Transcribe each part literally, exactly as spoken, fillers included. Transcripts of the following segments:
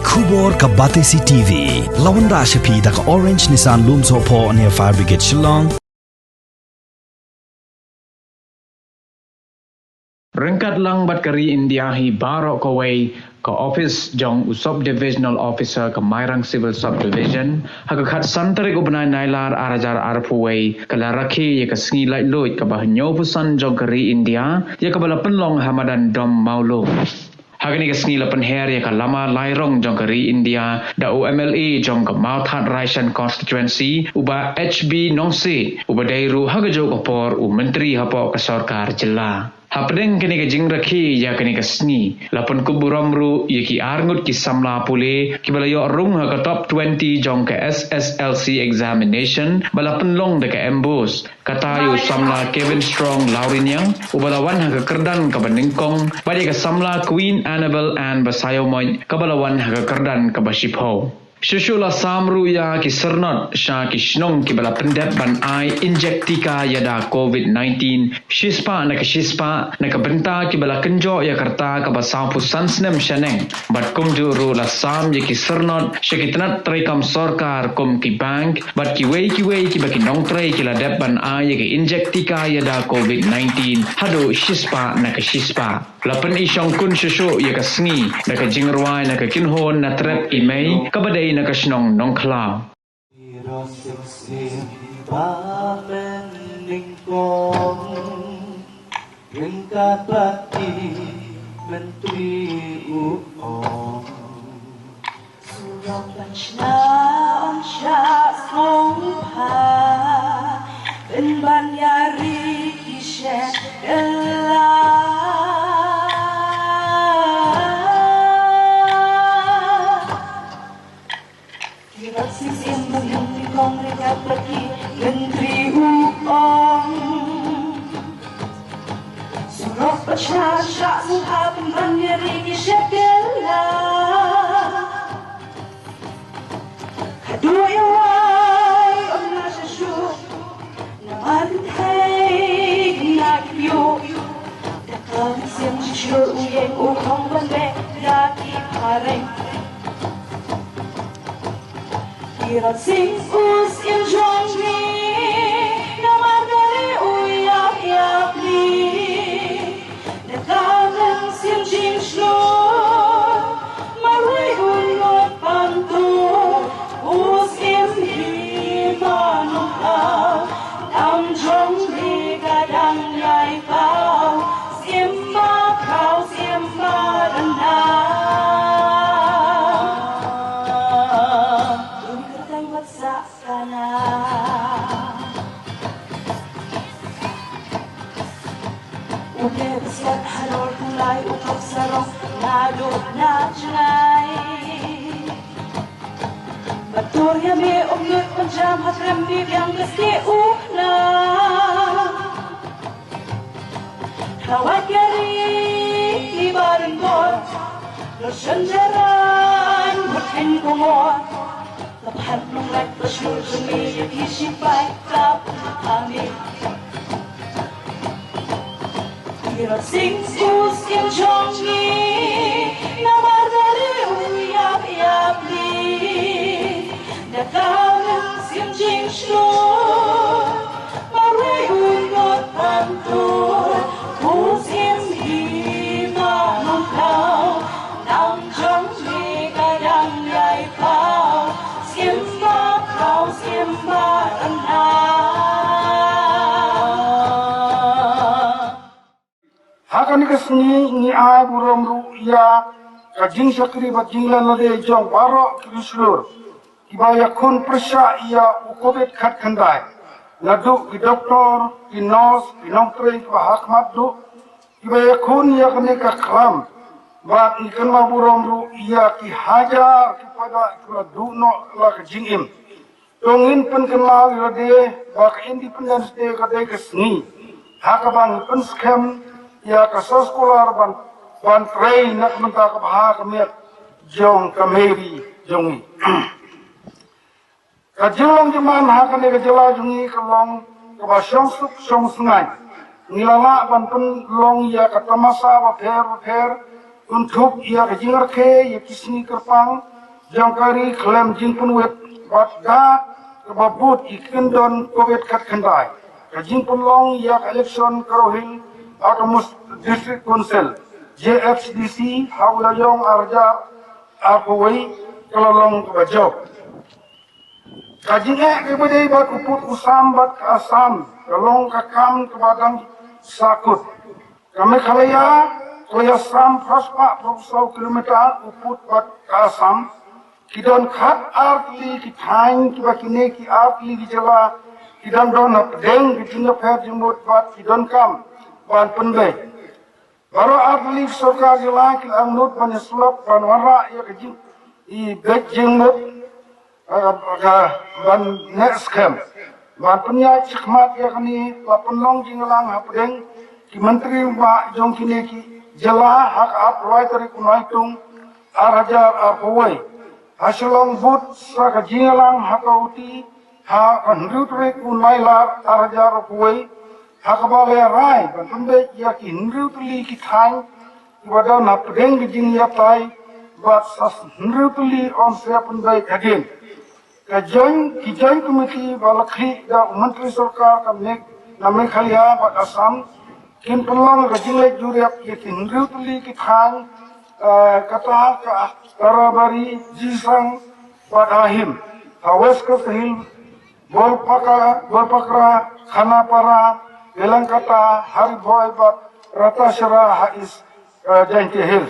Khubor ka Batesi T V. La wanrah sha phi da ka Orange Nissan Lumsohphoh near Fire Brigade Shillong. Ryngkat lang bad ka ri India hi baroh kawei, ka ophis jong u Sub Divisional Officer ka Mairang Civil Subdivision, ha ka khatsan tarik u bnai Nailar ar hajar arphew wei, ka la rakhe ïa ka sngi laitluid kaba hynñiewphew san jong ka ri India, ïa kaba la pynlong ha madan Dom Mawlum. Ha kane ka sngi la pynher ïa ka lama lairong jong ka ri India da u M L A jong ka Mawthadraishan Constituency, u Bah H B Nongsiej, uba dei ruh ha kajuh ka por u Myntri hapoh ka sorkar jylla. Hapdeng kane ka jingrakhe ïa kane ka sngi, la pynkup burom ruh ïa ki arngut ki samla pule kiba la ïoh rung ha ka top twenty jong ka S S L C examination ba la pynlong da ka MBOSE. Kata ïa u samla Kevin Strong Lawriniang, uba la wan ha ka kyrdan kaba nyngkong, bad ïa ka samla Queen Annabel Ann Basaiawmoit, kaba la wan ha ka kyrdan kaba shiphew. Shuh shuh la sam ruh ïa ki syrnod sha ki shnong kiba la pyndep ban ai injek tika ïa da COVID nineteen, shispah na ka shispah, na ka bynta kiba la kynjoh ïa ka rta kaba sawphew san snem shaneng. Bad kumjuh ruh la sam ïa ki syrnod sha ki tnat treikam sorkar kum ki bank, bad kiwei kiwei kiba ki nongtrei ki la dep ban ai ïa ka injek tika ïa da COVID nineteen, haduh shispah na ka shispah. La pyni shongkun shuh shuh ïa ka sngi da ka jingrwai na ka kynhun Na Trep I Mei, kaba dei na ka shnong Nongkhlaw. Iro sing sing ba men nyngkong, ryngkat bad ki myntri u ong. Surok ban shna ong shah sngewbha, pynban ïa ri ki shet kylla. Ki rot sing sing ba men nyngkong ryngkat bad ki myntri u ong. Surok ban shna ong shah sngewbha, pynban ïa ri ki shet kylla. Haduh ïa wai ym lah shuh shuh, namar kynthei na ki ïoh. Da ka mynsiem jingshlur u ïeng u khong ban leh ïa ki phareng. Ki rot sing u syiem jong ngi, namar ka ri u ïap ïap ngi. Da ka mynsiem jingshlur, marwei u nud pang tur, u syiem hi ma Nongkhlaw, nam jong ngi ka dang ïai paw, syiem ba khraw, syiem ba ryndang. Ym kyrteng wat sah kana. U Blei ba siat halor Khulai u khap sarong naduh na jngai. Ba tur ïa me um nud ban jam ha krem, me biang ka stie u khnang. Khawai ka ri ki barim bor, Roshan Jaran, Muthin Kongor. Ka phan nong lait ba shlur jong ngi ïa ki shipai ka phan ngi. Ki rot sing u syiem jong ngi, namar ka ri u ïap ïap ngi. Da ka mynsiem jingshlur, marwei u nud pang tur, u syiem hi ma Nongkhlaw, nam jong ngi ka dang ïai paw, syiem ba khraw, syiem ba ryndang. Ha kane ka sngi ngi ai burom ruh ïa ka jingshakri bad jinglen lade jong baroh ki shlur kiba ïakhun pyrshah ïa u Covid khatkhyndai. Naduh ki doktor, ki nurse, ki nongtrei kiba ha khmat duh, kiba ïakhun ïa kane ka khlam. Bad ngi kynmaw burom ruh ïa ki hajar ki paidbah kiba la duh noh la ka jingim. To ngin pynkynmaw ïa lade ba ka Independence Day ka dei ka sngi ha kaba ngi pynskhem ïa ka soskular ban, ban trei na ka bynta ka bha ka miat jong ka Mei ri jong ngi. Ka jinglong jingman ha kane ka jylla jong ngi ka long kaba shong suk shong sngewbha. Ngi la lah ban pynlong ïa ka tamasa bapher bapher, kynthup ïa ka jingrakhe ïa ki sngi kyrpang, jong ka ri khlem jingpynwit bad da kaba bud ki kyndon covid khatkhyndai. Ka jingpynlong ïa ka election Garo Hills Autonomous District Council, J H D C, ha u Laiong arhajar arphew wei ka la long kaba jop. Ka jingeh kaba dei bad u pud u sam bad ka Assam ka long ka kam kaba dang sahkut. Ka Meghalaya ka la ïasam phra spah phra phew saw kilometer u pud bad ka Assam. Ki don khat ar tylli ki thaiñ kiba kine ki ar tylli ki jylla ki dang don hapdeng ka jingïapher jingmut bad ki donkam ban pynbeit. Baroh ar tylli ki sorkar jylla ki la angnud ban ïasyllok ban wanrah ïa ka jing i beit jingmut, eh, ka ban neh skhem ban pynïaid shakhmat ïa kane. La pynlong jingïalang hapdeng ki myntri rangbah jong kine ki jylla ha ka arphew lai tarik u Naitung arhajar arphew wei. Ha Shillong bud sa ka jingïalang ha ka uti ha ka hynriew tarik u Nailar arhajar arphew wei, ha kaba la rai ban pynbeit ïa ki hynriew tylli ki thaiñ kiba don hapdeng ka jingïatai bad sa hynriew tylli yn sa pynbeit hadien. Ka joint, ki joint committee ba la khih da u myntri sorkar ka Meg-, na Meghalaya bad Assam kin pynlong ka jingleit jurip ïa ki hynriew tylli ki thaiñ, eh, kata ka Tarabari, Jisang bad Ahim ha West Khasi Hills, Bolpakra, Bolpakra, Khanapara, Belangkata, Haribhoi bad Ratasahara ha East, eh, Jaintia Hills.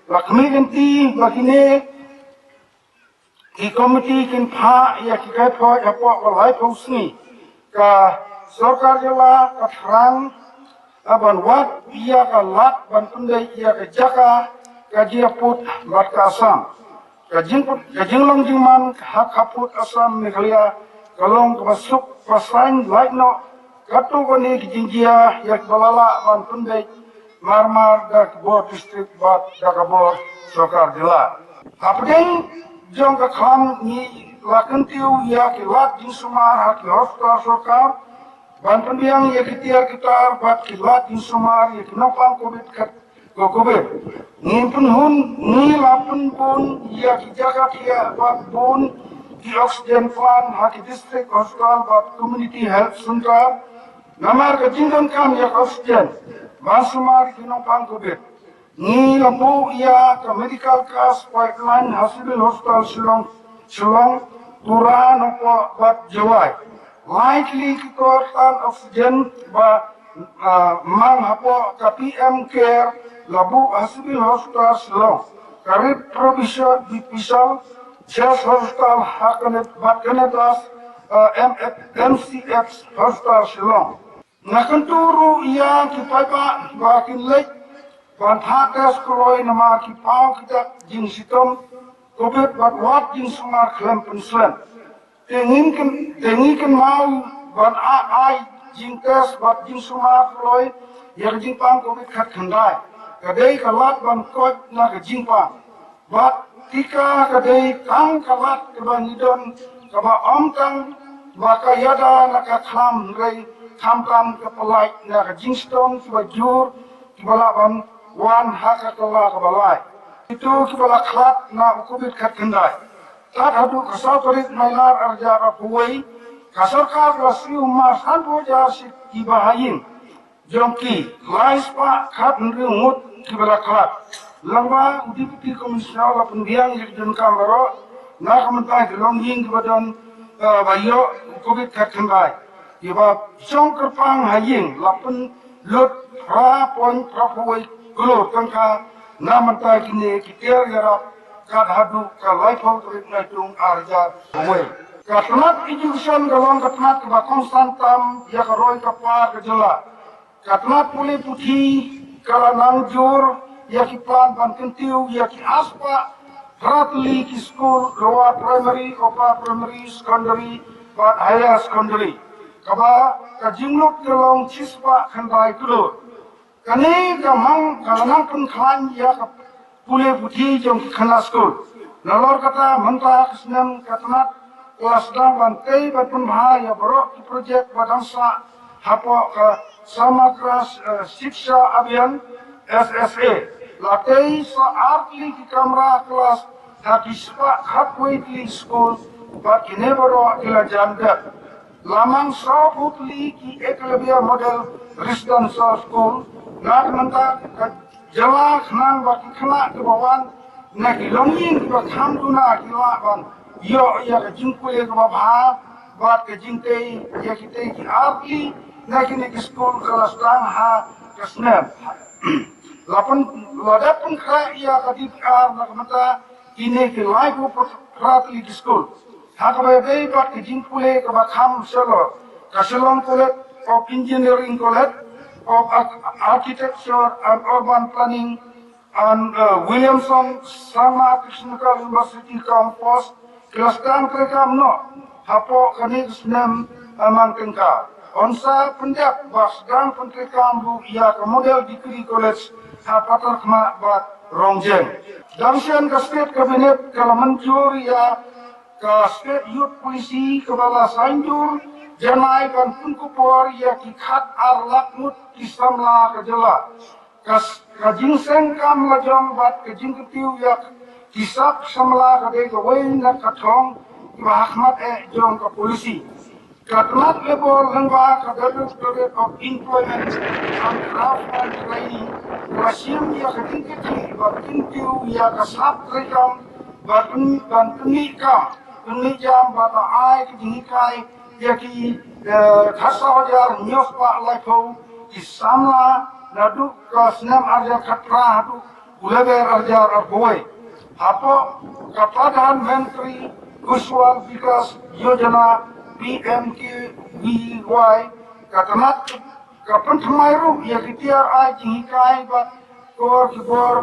La khmih lynti ba kine ki komiti kin phah ïa ki kaiphod hapoh ka laiphew sngi. Ka sorkar jylla ka thrang ban wad ïa ka lad ban pynbeit ïa ka jaka ka jingïapud bad ka Assam. Ka jing, ka jinglong jingman ha ka pud Assam Meghalaya ka long kaba suk ba saiñ lait noh. Katto katne ki jingjia ïa kiba la lah ban pynbeit marmar da ki bor district bad da ka bor sorkar jylla. Hapdeng jong ka khlam ngi la kyntiew ïa ki lad jingsumar ha ki hospital sorkar ban pynbiang ïa ki tiar ki tar bad ki lad jingsumar ïa ki nongpang covid khat ko covid. Ngi pynhun, ngi la pynbun ïa ki jaka thiah bad bun ki oxygen plant ha ki district hospital bad community health center. Namar ka jingdonkam ïa ka oxygen ban sumar ki nongpang covid. Ngi la buh ïa ka medical gas pipeline ha Civil Hospital Shillong, Shillong, Tura, Nongpoh bad Jowai. Lai tylli ki kor tan oxygen ba, ah, mang hapoh ka P M Care la buh ha Civil Hospital Shillong. Ka Red Provision Bipishal Chest Hospital ha Kane-, bad Kanadas, ah, M-, M C H Hospital Shillong. Nga kyntu ruh ïa ki paidbah ba kin leit ban thad test kloi namar ki paw ki dak jingshitom covid bad wad jingsumar khlem pynslem. Te ngin kyn-, te ngi kynmaw ban a-, ai jingtest bad jingsumar kloi ïa ka jingpang covid khatkhyndai. Ka dei ka lad ban koit na ka jingpang. Bad tika ka dei tang ka lad kaba ngi don kaba ym tang ba ka ïada na ka khlam, hynrei khamtam ka pyllait na ka jingshitom kiba jur kiba lah ban wan ha ka kylla kaba lai. Kito kiba la khlad na u covid khatkhyndai. Tad haduh ka saw tarik Nailar arhajar arphew wei, ka sorkar ka la siew mar sanphew hajar shi kiba ha ïing jong ki, lai spah khathynriew ngut kiba la khlad. Lyngba u Deputy Commissioner la pynbiang ïa ki donkam baroh na ka bynta ki longïing kiba don, eh, ba ïoh covid khatkhyndai. Kiba shong kyrpang ha ïing la pynlut phra point phra phew wei klur tyngka na ka bynta kine ki tiar ïarap kat haduh ka laiphew tarik Naitung arhajar arphew wei. Ka tnat education ka long ka tnat kaba kongsan tam ïa ka roi ka par ka jylla. Ka tnat pule puthi ka la nang jur ïa ki plan ban kyntiew ïa ki ar spah phra tylli ki skul lower primary, upper primary, secondary bad higher secondary. Kaba ka jinglut ka long shi spah khyndai klur. Kane ka mang ka la nang pynkhlaiñ ïa ka pule puthi jong ki khynnah skul. Nalor kata mynta ka snem ka tnat ka la sdang ban tei ban pynbha ïa baroh ki projek ba dang sah hapoh ka Samagra, eh, Shiksha Abhiyan, S S A. La tei sa ar tylli ki kamra klas ha ki spah khatwei tylli skul bad kine baroh ki la jan dep. La mang sawphew tylli ki Eklavya Model Residential School, na ka bynta ka jylla khnang ba ki khynnah kiba wan na ki longïing kiba kham duna ki lah ban ïoh ïa ka jingpule kaba bha bad ka jingtei ïa kitei ki artylli na kine ki skul ka la sdang ha ka snem. La pyn, la dep pynkhreh ïa ka D P R na ka bynta kine ki laiphew phra tylli ki skul. Ha kaba ïadei bad ka jingpule kaba kham shalor, ka Shillong College of Engineering, College of Ar-, Architecture and Urban Planning and, uh, Williamson Sangma Technical University Campus, ki la sdang treikam noh hapoh kane ka snem, eh, man tyngka. Yn sa pyndep ba sdang pyntreikam ruh ïa ka Model Degree College ha Patharkhmah bad Rongjeng. Dang shen ka State Cabinet ka la mynjur ïa ka State Youth Policy kaba la saiñdur janai ban pynkupbor ïa ki khat ar lak ngut ki samla ka jylla. Ka s-, ka jingseng kam la jong bad ka jingkyntiew ïa ki sap samla ka dei kawei na ka thong kiba hakhmat eh jong ka polisi. Ka tnat Labour lyngba ka Directorate of Employment and Craftsman Training ka la shim ïa ka jingkyrkieh ba kyntiew ïa ka sap treikam ba pyn-, ban pynmih kam pynmih jam bad la ai ka jinghikai ïa ki, eh, khatsaw hajar hynñiew spah laiphew ki samla naduh ka snem ar hajar khatphra haduh u Labour ar hajar arphew wei. Hapoh ka Pradhan Mantri Kaushal Vikas Yojana, P M K V Y, ka tnat ka pynthymmai ruh ïa ki tiar ai jinghikai bad kor ki bor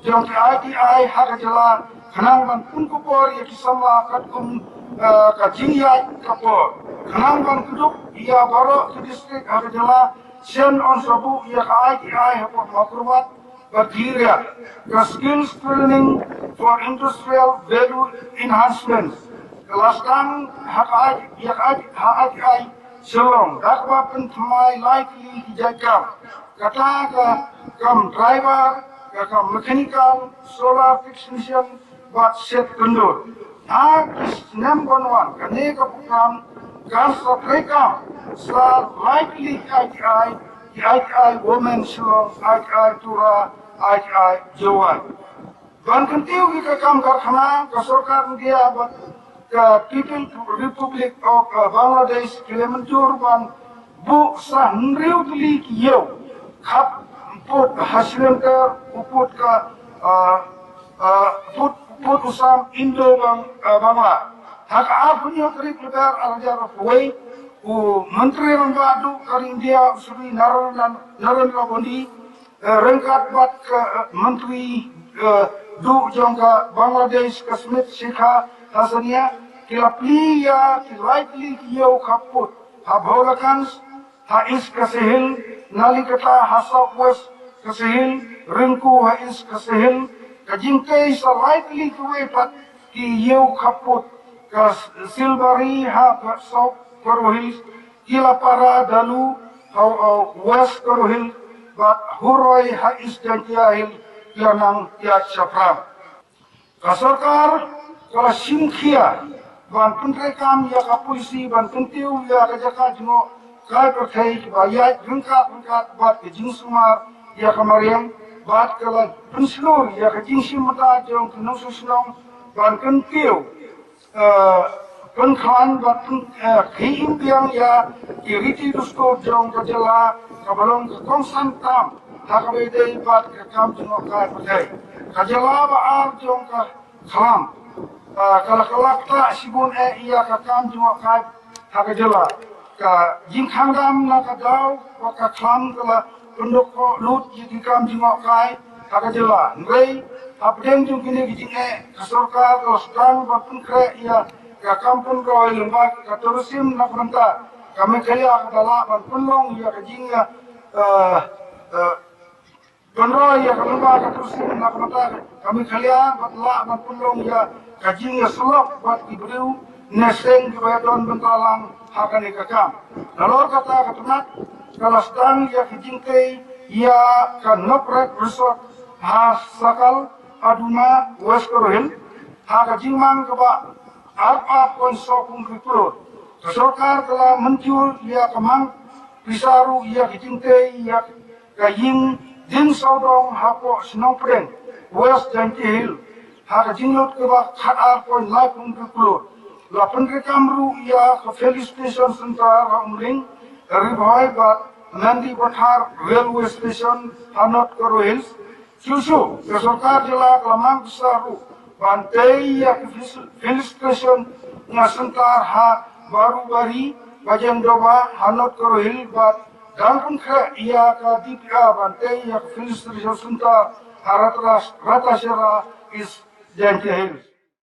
jong ki I T I ha ka jylla khnang ban pynkupbor ïa ki samla katkum, eh, ka jingïaid ka por. Khnang ban kdup ïa baroh ki district ha ka jylla, shen yn sa buh ïa ka I T I hapoh Mawkyrwat bad Khliehriat, ka Skills Training for Industrial Value Enhancement. Ka la sdang ha ka I-, ïa ka I-, ha I T I Shillong, da kaba pynthymmai lai tylli ki jait kam. Kata ka kam driver, ka kam mechanical, solar technician, bad shet kyndur. Ha ki snem ban wan, kane ka program kan sa treikam sa lai tylli ki I T I, ki I T I Women Shillong, I T I Tura, I T I Jowai. Ban kyntiew ïa ka kam karkhana, ka sorkar India bad ka People Republic of, uh, Bangladesh ki la mynjur ban buh sa hynriew tylli ki ïew khappud ha Srinagar, u pud ka, uh, uh, pud, pud u sam Indo Bang-, uh, Bangla. Ha ka arphew hynñiew tarik Lber ar hajar arphew wei, u Myntri Rangbah Duh ka ri India, u Shri Narendra, Narendra Modi, eh, ryngkat bad ka, eh, Myntri, eh, Duh jong ka Bangladesh ka Smit Shikha Hasina, ki la plie ïa ki lai tylli ki ïew khappud ha Bholaganj ha East Khasi Hills, Nalikata ha South West Khasi Hills, Ringku ha East Khasi Hills, ka jingtei sa lai tylli kiwei pat ki ïew khappud, ka Silbari ha South Garo Hills, Kilapara Dalu ha, uh, West Garo Hills, bad Huroi ha East Jaintia Hills, ki la nang ïaid shaphrang. Ka sorkar ka la shim khia ban pyntreikam ïa ka polisi ban kyntiew ïa ka jaka jngohkai pyrthei kaba ïaid ryngkat ryngkat bad ka jingsumar ïa ka mariang, bad ka la pynshlur ïa ka jingshim bynta jong ki nongshong shnong ban kyntiew, eh, pynkhlaiñ bad pyn-, eh, khie im biang ïa ki riti dustur jong ka jylla kaba long ka kongsan tam ha kaba ïadei bad ka kam jngohkai pyrthei. Ka jylla ba ar jong ka khlam, ah, ka la kylla ktah shibun eh ïa ka kam jngohkai ha ka jylla. Ka jingkhang dam na ka daw ba ka khlam ka la pyndukkoh lut ïa ki kam jngohkai ha ka jylla. Hynrei hapdeng jong kine ki jingeh, ka sorkar ka la sdang ban pynkhreh ïa ka kam pynroi lyngba ka tourism na ka bynta ka Meghalaya kaba lah ban pynlong ïa ka jing, eh, eh, pynroi ïa ka lyngba ka tourism na ka bynta ka Meghalaya bad lah ban pynlong ïa ka jingïasyllok bad ki briew ne seng kiba ïadon bynta lang ha kane ka kam. Nalor kata ka tnat ka la sdang ïa ka jingtei ïa ka Nokrek Resort ha Sakal, Aduma, West Garo Hills. Ha ka jingmang kaba arphew ar point saw phew hynriew klur, ka sorkar ka la mynjur ïa ka mang pisa ruh ïa ka jingtei ïa ka ïing dieng sawdong hapoh shnong Pdeng, West Jaintia Hills, ha ka jinglut kaba khatar point lai phew hynriew klur. La pyntreikam ruh ïa ka Felicitation Centre ha Umling, Ri Bhoi bad Mendipathar Railway Station ha North Garo Hills. Shuh shuh, ka sorkar jylla ka la mang pisa ruh ban tei ïa ka fis-, Felicitation Centre ha Barubari, Bajengdoba ha North Garo Hills bad dang pynkhreh ïa ka D P R ban tei ïa ka Felicitation Centre ha Ratas-, Ratacherra, East Jaintia Hills.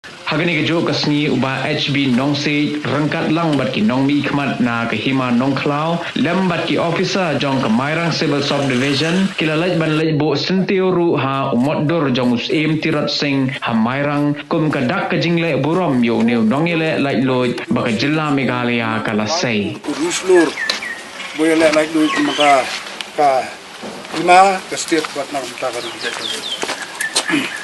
Ha kane kajuh ka sngi u Bah H B Nongsiej ryngkat lang bad ki nongmihkhmat na ka Hima Nongkhlaw lem bad ki officer jong ka Mairang Civil Subdivision ki la leit ban leit buh syntiew ruh ha u motdur jong u Syiem Tirot Sing ha Mairang kum ka dak ka jingleh burom ïa une u nongïaleh laitluid ba ka jylla Meghalaya ka la sei. Ruslur, ba ïaleh laitluid mynta ka Hima, ka state bad na mynta ka ri.